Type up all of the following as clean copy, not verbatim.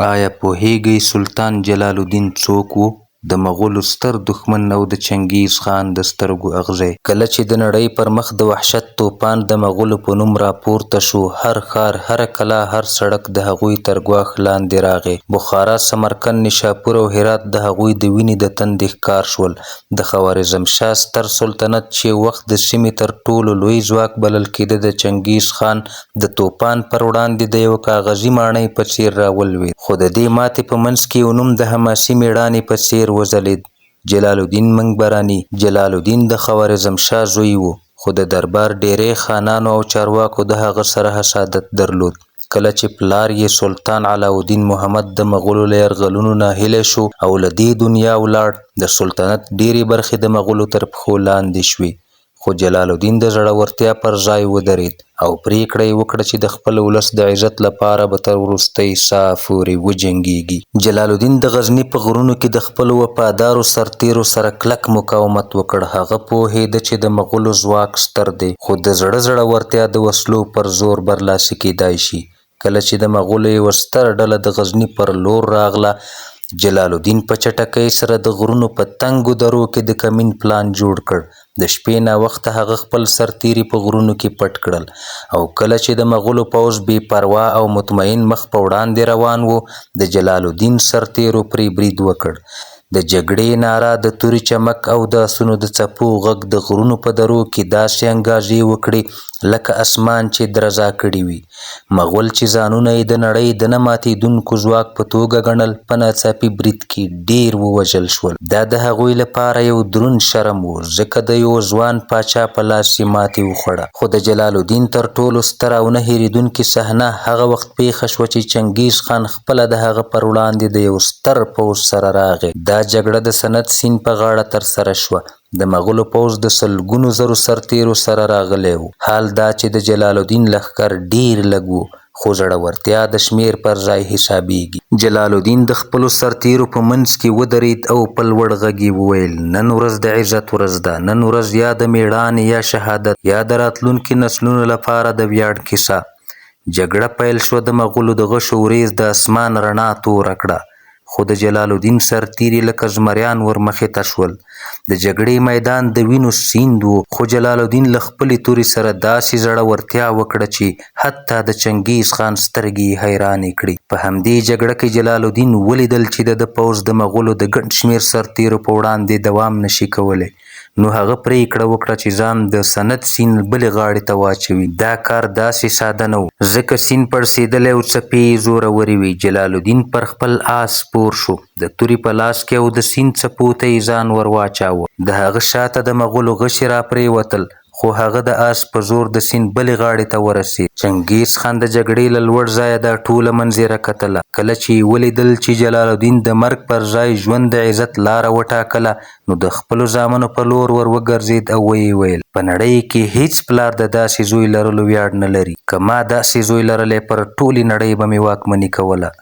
آیا پوهیږئ سلطان جلال الدین څوک و؟ د مغولو ستر دښمن او د چنګیز خان د سترګو اغزی. کله چې د نړۍ پر مخ د وحشت توپان د مغولو په نوم راپورته شو، هر ښار، هره کلا، هر سړک د هغوی تر ګواښ لاندې راغی. بخارا، سمرقند، نیشاپور او هرات د هغوی د وینې د تندې ښکار شول. د خوارزمشاه ستر سلطنت چې یو وخت د سیمې تر ټولو لوی ځواک بلل کېده، د چنګیز خان د توپان پر وړاندې د یوه کاغذي ماڼۍ په څېر راولوېد. خو د دې ماتې په منځ کې یو نوم د حماسي مېړانې په څېر وځلېد، جلال الدین منګبراني. جلال الدین د خوارزمشاه زوی و، خو د دربار ډېری خانانو او چارواکو د هغه سره حسادت درلود. کله چې پلار یې سلطان علاوالدین محمد د مغولو له یرغلونو ناهیلی شو او له دې دنیا ولاړ، د سلطنت ډېرې برخې د مغولو تر پښو لاندې شوې. خو جلال الدین د زړورتیا پر ځای ودرېد او پرېکړه یې وکړه چې د خپل ولس د عزت لپاره به تر وروستۍ ساه پورې وجنګېږي. جلال الدین د غزني په غرونو کې د خپلو وفادارو سرتېرو سره کلک مقاومت وکړ. هغه پوهېده چې د مغولو ځواک ستر دی، خو د زړه زړورتیا د وسلو پر زور برلاسي کېدای شي. کله چې د مغولو یوه ستره ډله د غزني پر لور راغله، جلال الدین په چټکۍ سره د غرونو په تنګو درو کې د کمین پلان جوړ کړ. د شپې ناوخته هغه خپل سرتېري په غرونو کې پټ کړل او کله چې د مغولو پوځ بې پروا او مطمئن مخ په وړاندې روان و، د جلال الدین سرتېرو پرې برید وکړ. د جګړې ناره، د تورې چمک او د اسونو د څپو غږ د غرونو په درو کې داسې انګازې وکړې لکه اسمان چې درزا کړې وي. مغول چې ځانونه یې د نړۍ د نه ماتېدونکو ځواک په توګه ګڼل، په ناڅاپي برید کې ډېر ووژل شول. دا د هغوی لپاره یو دروند شرم و، ځکه د یوه ځوان پاچا په لاس یې ماتې وخوړه. خو د جلال الدین تر ټولو ستره او نه هېرېدونکې صحنه هغه وخت پېښه شوه چې چنګیز خان خپله د هغه پر وړاندې د یو ستر پوځ سره راغی. دا جګړه د سند سیند په غاړه ترسره شوه. د مغولو پوځ د سلګونو زرو سرتېرو سره راغلی و، حال دا چې د جلال الدین لښکر ډېر لږ و، خو زړورتیا د شمېر پر ځای حسابېږي. جلال الدین د خپلو سرتېرو په منځ کې ودرېد او په لوړ غږ یې وویل، نن ورځ د عزت ورځ ده، نن ورځ یا د مېړانې یا شهادت یا د راتلونکي نسلونو لپاره د ویاړ کیسه. جګړه پیل شوه، د مغولو د غشو ورېځ د اسمان رڼا توره کړه، خو د جلال الدین سرتېري لکه زمریان ور مخې ته شول. د جګړې میدان د وینو سیند و، خو جلال الدین له خپلې تورې سره داسې زړورتیا وکړه چې حتی د چنګیز خان سترګې یې حیرانې کړې. په همدې جګړه کې جلال الدین ولیدل چې د ده پوځ د مغولو د ګڼ شمېر سرتېرو په وړاندې دوام نه شي کولی. نو هغه پرېکړه وکړه چې ځان د سند سیند بلې غاړې ته واچوي. دا کار داسې ساده نه و، ځکه سیند پړسېدلی او څپې یې زورورې وې. جلال الدین پر خپل آس سپور شو، د تورې په لاس کې او د سیند څپو ته یې ځان ور واچاوه. د هغه شاته د مغولو غشي راپرېوتل، خو هغه د آس په زور د سیند بلې غاړې ته ورسېد. چنګېز خان د جګړې له لوړ ځایه دا ټوله منظره کتله. کله چې یې ولیدل چې جلال الدین د مرګ پر ځای ژوند د عزت لاره وټاکله، نو د خپلو زامنو په لور ور وګرځېد او ویې ویل، په نړۍ کې هېڅ پلار د داسې زوی لرلو ویاړ نه لري. که ما داسې زوی لرلی پر ټولې نړۍ به مې واکمني کوله.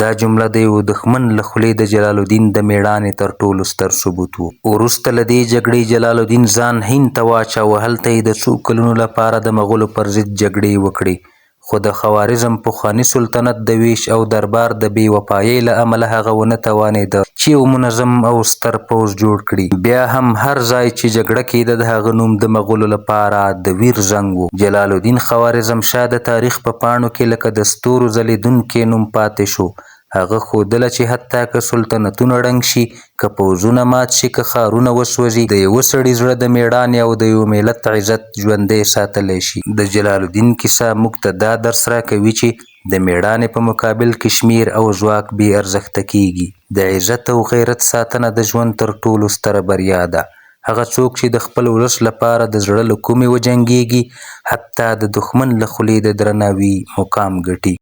دا جمله د یوه دښمن له خولې د جلال الدین د مېړانې تر ټولو ستر ثبوت و. وروسته له دې جګړې جلال الدین ځان هند ته واچاوه، هلته یې د څو کلونو لپاره د مغولو پر ضد جګړې وکړې، خو د خوارزم پخواني سلطنت د وېش او دربار د بې وفایۍ له امله هغه ونه توانېده چې یو منظم او ستر پوځ جوړ کړي. بیا هم هر ځای چې جګړه کېده د هغه نوم د مغولو لپاره د ویر زنګ و. جلال الدین خوارزم شاه د تاریخ په پاڼو کې لکه د ستورو ځلېدونکی نوم پاتې شو. هغه ښودله چې حتی که سلطنتونه ړنګ شي، که پوځونه مات شي، که ښارونه وسوځي، د یوه سړي زړه د مېړانې او د یوه ملت عزت ژوندی ساتلی شي. د جلال الدین کیسه موږ ته دا درس راکوي چې د مېړانې په مقابل کې شمېر او ځواک بې ارزښته کېږي. د عزت او غیرت ساتنه د ژوند تر ټولو ستره بریا ده. هغه څوک چې د خپل ولس لپاره د زړه له کومې وجنګېږي، حتی د دښمن له خولې د درناوي مقام ګټي.